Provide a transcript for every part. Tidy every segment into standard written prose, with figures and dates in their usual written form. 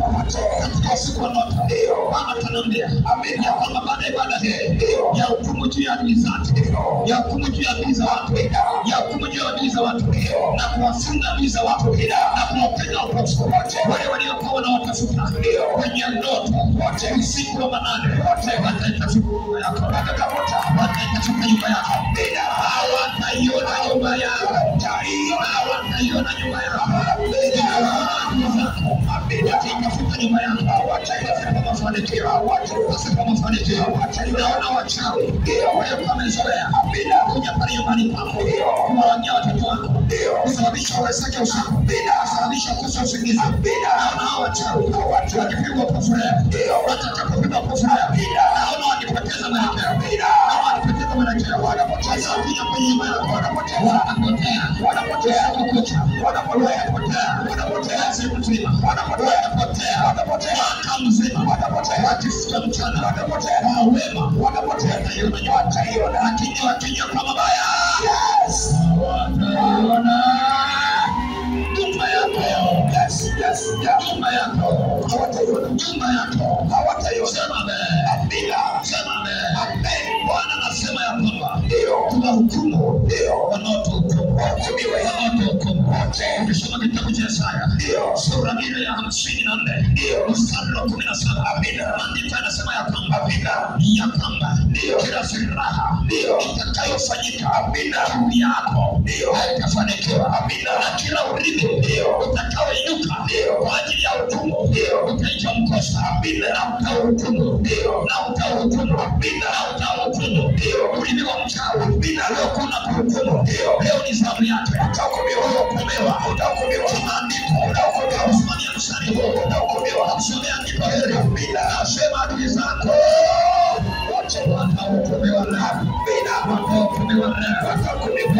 Katika usiku wa ndoto Bwana kaniambia ya kwamba baada ya ibada hii ya hukumu juu ya adui zake, ya hukumu juu ya adui za watu, ya hukumu juu ya adui za watu, na kuwafunga adui za watu na kuwapiga upofu wale waliokuwa wanawatafuta kwenye ndoto usiku wa manane, wataitafuta nyumba yako, wataitafuta nyumba yako, hawataiona nyumba yako, hawataiona nyumba yako. Wataitafuta nyumba yako pasipo mafanikio, pasipo mafanikio. Unaona wachawi waliokuwa wamezoea kuja pale nyumbani kwako kuwarangia watoto wako, kusababisha uwezeke usiku, kusababisha kukosa usingizi. Naona hao wachawi wakipigwa upofu leo, watakapopigwa upofu leo, naona wakipoteza mwelekeo, naona wakipoteza mwelekeo, wanakuja kwenye nyumba yako, wanapotea, wanapotea usiku kucha, wanapotea, wanapotea siku nzima, wanapotea, wanapotea mwaka mzima, wanapotea wakifika mchana, wanapotea kwa wema, wanapotea wataiona, lakini wakinywa kwa mabaya, yes, wataiona nyumba yako. Yes, yes, nyumba yako hawataiona, nyumba yako hawataiona. Sema amen, amina, sema amen, amen. Bwana anasema ya kwamba tuwahukumu wanaotuhukumu, wanaotuhukumu. Ukisoma kitabu cha Isaya sura ile ya 54 mstari wa 17, maandiko yanasema ya kwamba kila silaha itakayofanyika juu yako haitafanikiwa, na kila ulimi utakaoinuka kwa ajili ya hukumu utaitwa mkosa, na utahukumu, na utahukumu, na utahukumu. Ulimi wa mchawi uliokuwa unakuhukumu leo ni zamu yake, utahukumiwa, utahukumiwa kimaandiko, utahukumiwa kusimamia mstari huo, utahukumiwa kusimamia andiko hili. Nasema adui zako wote watahukumiwa leo, watahukumiwa leo, watahukumiwa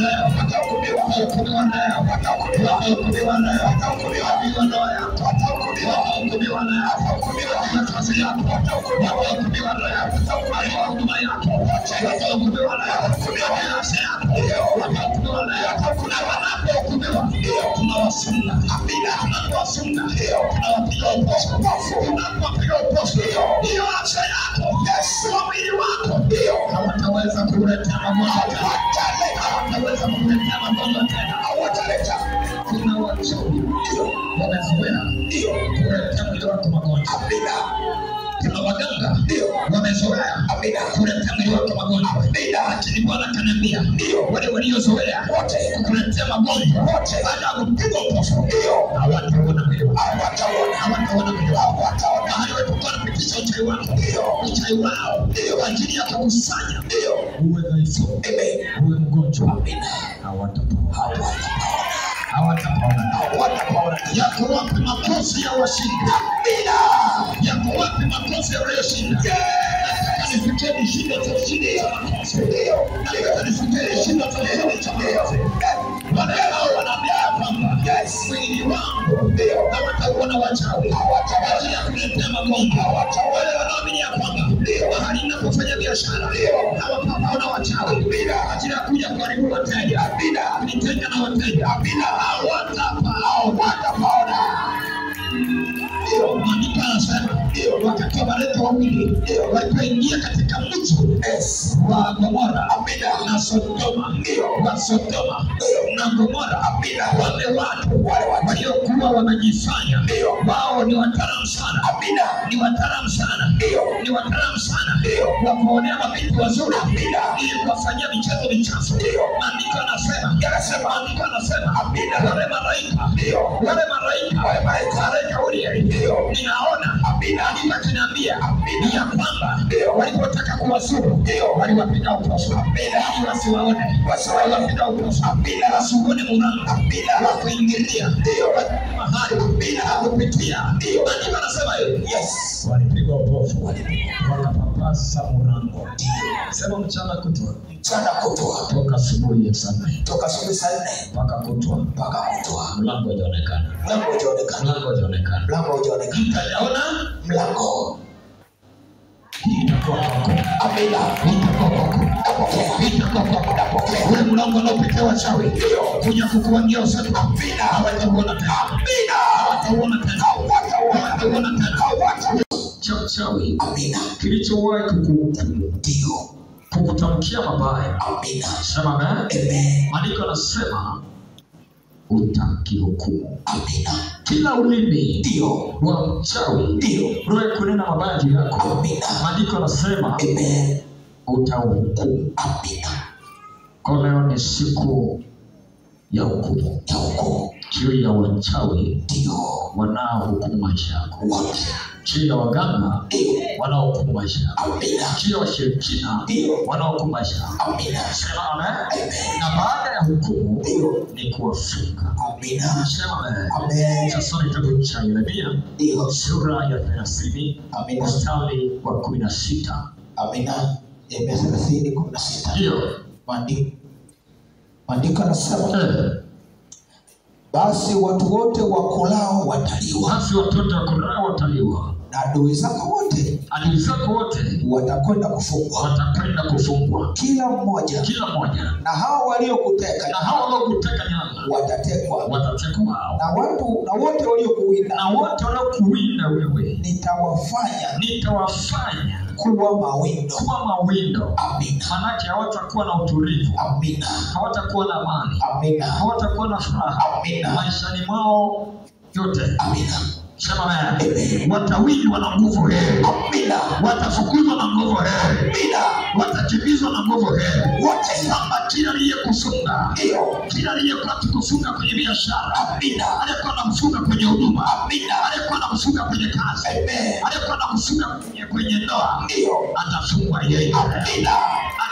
leo, watahukumiwa leo, watahukumiwa leo, watahukumiwa ndoa yako, watahukumiwa leo, watahukumiwa kazi yako, watahukumiwa leo, watahukumiwa huduma yako, watahukumiwa leo, watahukumiwa afya yako, watahukumiwa leo. Na wanapohukumiwa tunawafunga, tunawafunga, tunawapiga upofu, tunawapiga upofu hiyo afya yako, kwa mwili wako hawataweza kuletea magonjwa tena, hawataweza kuletea magonjwa tena, hawataleta. Kuna wachawi wamezoea kuletea mwili wako magonjwa. Kuna waganga wamezoea kuletea mwili wako magonjwa, lakini Bwana kaniambia wale waliozoea kukuletea magonjwa baada ya kupigwa upofu hawataona mwili wako, hawataona mwili wako. Mahali walipokuwa wanapitisha uchawi wako, uchawi wao kwa ajili ya kukusanya uwe dhaifu, uwe mgonjwa, hawatapona, hawatapona, hawatapona. Yako wapi makofi ya washindi? Yako wapi makofi ya walioshinda? Nataka nifikie kishindo cha ushindi cha makofi. Nataka nifikie kishindo cha ushindi cha makofi. Wale hao wanaambia ya kwamba mwili wangu hawatauona wachawi kwa ajili ya kuletea magonjwa. Wale wanaamini ya kwamba mahali ninapofanya biashara hawataona wachawi kwa ajili ya kuja kuharibu wateja, kunitenga na wateja, hawatapaona. Maandiko yanasema wakati wa malaika wawili walipoingia katika mji wa Gomora na Sodoma, wa Sodoma na Gomora, wale watu waliokuwa wamejifanya wao ni wataalamu sana, ni wataalamu sana, ni wataalamu sana wa kuonea mabinti wazuri ili kuwafanyia michezo michafu. Maandiko yanasema, maandiko yanasema wale malaika, wale malaika, malaika Urieli, ninaona andiko kinaambia ya kwamba walipotaka kuwazuru waliwapiga upofu ili wasiwaone, waliwapiga upofu wasiuone mlango wa kuingilia mahali kupitia. Andiko anasema hivi, Yes. walipigwa upofu wakapapasa mlango. Sema mchana kutwa, Mchana kutwa, toka asubuhi ya saa 4 toka asubuhi saa 4 mpaka kutwa, mpaka kutwa, mlango hujaonekana, mlango hujaonekana, mlango hujaonekana, mlango hujaonekana, mtayaona mlango. hii itakuwa kwako, Amina. hii itakuwa kwako, Napokea, hii itakuwa kwako. napokea. Ule mlango unaopitia wachawi Ndio. kuja kukuangia usiku, Amina. hawatauona tena, Amina. hawatauona tena. Hawatauona. Hawatauona tena. Cha mchawi. Amina. Kilichowahi kukuhukumu. Ndio. Kukutamkia mabaya. Amina. Sema amen. Amen. Maandiko yanasema utakihukumu. Amina. Kila ulimi Ndio. wa mchawi Ndio. roho kunena mabaya juu yako. Amina. Maandiko yanasema Amen. utauhukumu. Amina. Kwa leo ni siku ya hukumu. Ya hukumu. Juu ya wachawi Ndio. wanaohukumu maisha yako. Wote. Juu ya waganga Ndio. wanaohukumu maisha yako. Amina. Juu ya washirikina Ndio. wanaohukumu maisha yako. Amina. Sema amen. Amen. Na baada ya hukumu Ndio. ni kuwafunga. Amina. Sema amen. Amen. Sasa kitabu cha Yeremia Ndio. sura ya 30 Amina. mstari wa 16. Amina. Yeremia 30:16. Ndio. Maandiko yanasema basi watu wote wakulao wataliwa, Basi watoto wakulao wataliwa, na adui zako wote adui zako wote watakwenda kufungwa, watakwenda kufungwa, kila mmoja, kila mmoja, na hao waliokuteka na hao waliokuteka nyara watatekwa, watatekwa hao, na watu na wote waliokuwinda na wote waliokuwinda wewe nitawafanya nitawafanya kuwa mawindo. kuwa mawindo. Amina. Manake hawatakuwa na utulivu, Amina. hawatakuwa na amani, Amina. hawatakuwa na furaha Amina. maishani mwao yote. Amina. Sema amen. Watawindwa na nguvu hii, Amina. watafukuzwa na nguvu hii, Amina. watakimbizwa na nguvu hii. Wote. Kwamba kila aliyekufunga, Ndio. kila aliyekuwa akikufunga kwenye biashara, Amina. aliyekuwa anamfunga kwenye huduma, Amina. aliyekuwa anamfunga kwenye kazi, Amen. aliyekuwa anamfunga kwenye ndoa, Ndio. atafungwa yeye, Amina.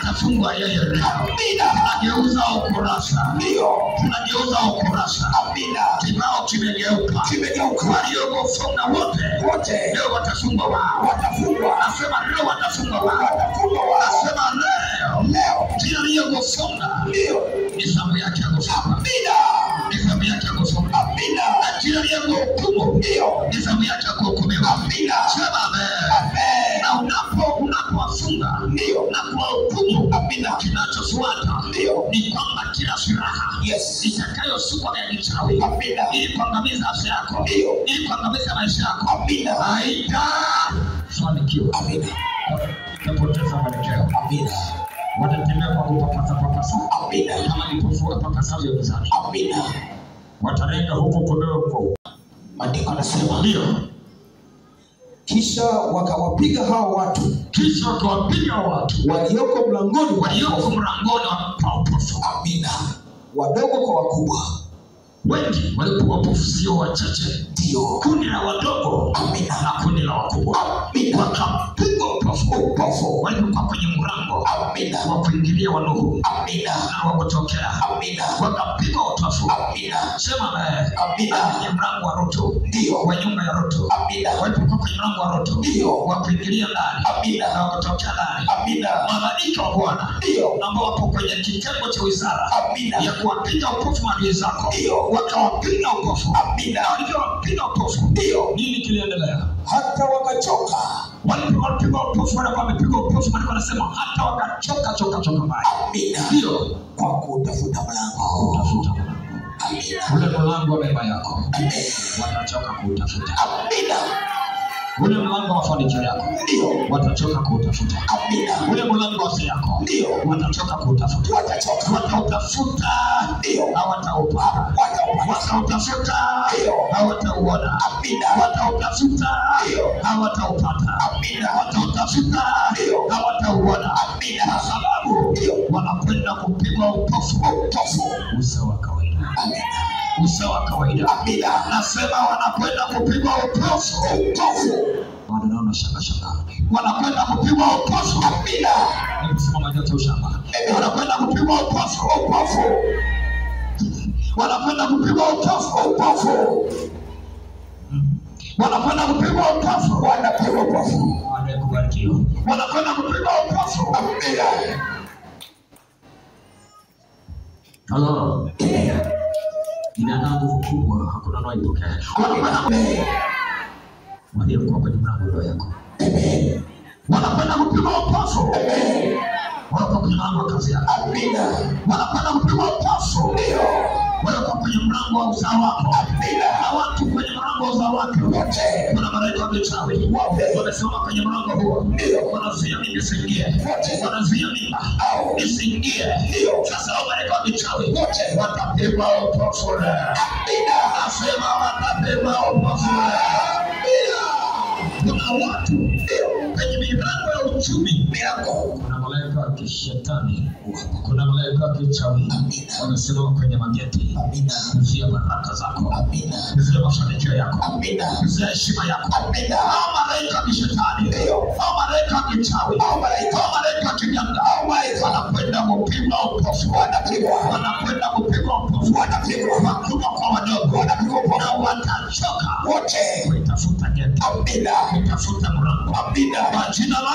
atafungwa yeye leo. Amina. Tunageuza ukurasa, Ndio. tunageuza ukurasa. Amina. Kibao kimegeuka, Kimegeuka. waliokufunga wote Wote leo watafungwa wao. watafungwa. Nasema leo watafungwa wao. Watafungwa wao. Nasema leo Leo. kila aliyekufunga Ndio. ni zamu yake ya kufunga, Amina. ni zamu yake ya kufunga. Amina. Na kila aliyekuhukumu Ndio. ni zamu yake ya kuhukumiwa. Amina. Sema amen. Amen. Na unapowafunga Ndio. na kuwahukumu, Amina. kinachofuata Ndio. ni kwamba kila silaha Yes. itakayosukwa ya kichawi Amina. ili kuangamiza afya yako, Ndio. ili kuangamiza maisha yako, Amina. haitafanikiwa. Amina. Utapoteza mwelekeo. Amina. Watatembea kwa kupapasa papasa Amina. kama vipofu wapapasavyo gizani, Amina. watalenga huku kumbewe huko. Maandiko yanasema Ndio. kisha wakawapiga hao watu Kisha wakawapiga watu walioko mlangoni walioko mlangoni kwa upofu. Amina. Wadogo kwa wakubwa. Wengi walikuwa wapofu, sio wachache. Ndio. Kundi la wadogo Amina. na kundi la wakubwa Amina. wakapigwa upofu Upofu. walipokuwa kwenye mlango Amina. wa kuingilia wa Nuhu Amina. na wa kutokea, Amina. wakapigwa upofu. Amina. Sema amen. Amina. Kwenye mlango wa Rutu, Ndio. wa nyumba ya Rutu, Amina. walipokuwa kwenye mlango wa Rutu Ndio. wa kuingilia ndani Amina. na wa kutokea ndani, Amina. malaika wa Bwana Ndio. ambao wapo kwenye kitengo cha wizara Amina. ya kuwapiga upofu maadui zako, Ndio. wakawapiga upofu. Amina. Na walivyowapiga upofu, Ndio. nini kiliendelea? Hata wakachoka. Walipigwa upofu, walikuwa wamepigwa upofu, walikuwa wanasema hata wakachoka choka choka mbaya. Amina. Ndio Kwa kutafuta mlango. utafuta mlango Amina. ule, mlango wa mema yako Amen. watachoka kuutafuta. Amina. Ule mlango wa mafanikio yako Ndio. watachoka kuutafuta. Amina. Ule mlango wa afya yako Ndio. watachoka kuutafuta. Watachoka. Watautafuta Ndio. hawataupata. Wataupata. Watautafuta Ndio. hawatauona. Amina. Watautafuta Ndio. hawataupata. Amina. Watautafuta Ndio. hawatauona. Amina. Kwa sababu Ndio. wanakwenda kupigwa upofu. Upofu. Uso wa kawaida, Amina. uso wa kawaida. Amina. Nasema wanakwenda kupigwa upofu. Upofu. Bado naona shanga shanga, wanakwenda kupigwa upofu. Amina. Nimesimama juu ya ushamba, wanakwenda kupigwa upofu. Upofu. Wanakwenda kupigwa upofu. Upofu. Wanakwenda kupigwa upofu. Wanapigwa upofu. Wanakubarikiwa. Wanakwenda kupigwa upofu. Amina. Halo. Inaandaa nguvu kubwa, hakuna anayeipokea. Amen. Waliokuwa kwenye mlango ndoa yako wanakwenda kupigwa upofu. Wako kwenye mlango wa kazi yako Amina. wanakwenda kupigwa upofu. Ndio. Wewe kwenye mlango wa uzao wako. Amina. Na watu kwenye mlango wa uzao wake. Wote. Kuna malaika wa kichawi. Wape. Wamesimama kwenye mlango huo. Ndio. Wanazuia mimba isiingie. Wote. Wanazuia mimba Au. isiingie. Ndio. Sasa hao malaika wa kichawi Wote. watapigwa upofu leo. Amina. Nasema watapigwa upofu leo. Amina. Kuna watu Ndio. kwenye milango ya uchumi Milango. kuna malaika wa kishetani, kuna malaika wa kichawi Amina. wamesimama kwenye mageti Amina. kuzuia baraka zako, Amina. kuzuia mafanikio yako, Amina. kuzuia heshima yako. Amina. Hao malaika wa kishetani, Ndio. hao malaika wa kichawi, Hao malaika. hao malaika wa kiganga Hao malaika. wanakwenda kupigwa upofu, Wanapigwa. wanakwenda kupigwa upofu, Wanapigwa. wakubwa kwa wadogo, Wanapigwa upofu. na watachoka Wote. kuitafuta geti, Amina. kuitafuta mlango Amina. kwa jina la